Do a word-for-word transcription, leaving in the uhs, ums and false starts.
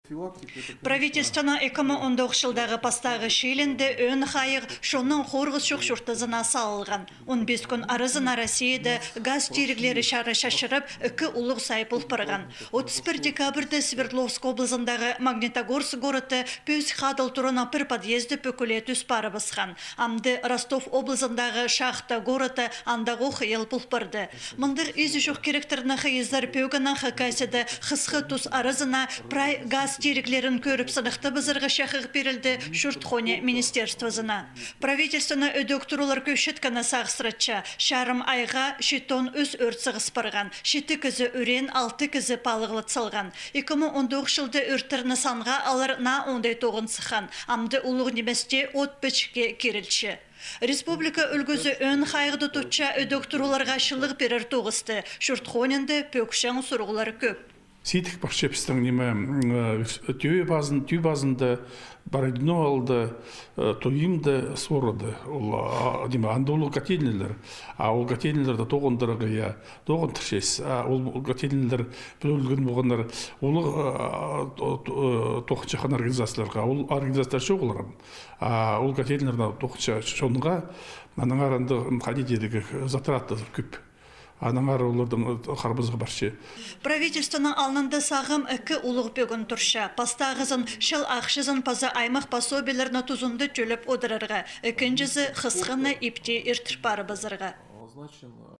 Правительствоның ікі муң он тоғызынҷы чылдағы пастағы чыылиинда ӧӧн хайығ чонның хорғыс чох чуртазына салылған. Он пис кӱн аразына Россияда газ тиріглері чары чачырап, ікі улуғ сай пол парған. Отыс пір декабрьда Свердловск облазындағы Магнитогорск городта пӧзік хадыл тураның пір подъезді пӱкӱле тӱс парыбысхан. Амды Ростов облазындағы Шахта городта андағох йыл пол парды. Мындағ изі чох киректерні хыйызар пӧгіннең Хакасияда хысхы тус аразына прай газ тиріглерін кӧріп сыныхтабызарға чахығ пирілді чурт хонии министерствозына. Правительствоны ідӧк турулар кӧзіткені сағыссыратча: чарым айға читон ӱс ӧрт сығыс парған, читі кізі ӱреен, алты кізі палығлат салған. Ікі муң он тоғызынҷы чылда ӧрттерні санға алар наа оңдай тоғын сыххан, амды улуғ ниместе от пічікке кирілче. Республика ӱлгӱзі ӧӧн хайығда тутча ідӧк туруларға чылығ пирер тоғысты. Чурт хонинда пӧгҷең сурығлар кӧп. Сидік парча пістің ниме, м, э, тӧӧ пазын, тӧӧ пазында, Бородино аалда, э, Туйымда, Сорада. Ол, а, ниме, анда улуғ котельныйлар. А ол котельныйларда тоғындырарға, я, тоғындырчазың. А ол котельныйлар пӱдірілген полғаннар улуғ, а, то-, то-, э, тоғынчатхан организацияларға. Ол организациялар чоғыл. А ол котельныйларда тоғынча чонға, аннаңар анда, м, хайди тидіг, затрата кӧп. Аннаңар оларның, э, харбазығы парча. Правительствоның алнында сағам ікі улуғ пӧгін турча. Пастағызын чыл ахчазын паза аймах пособиелерні тузында тӧлеп одырарға. Ікінҷізі хысхыны ипти иртір парыбызарға.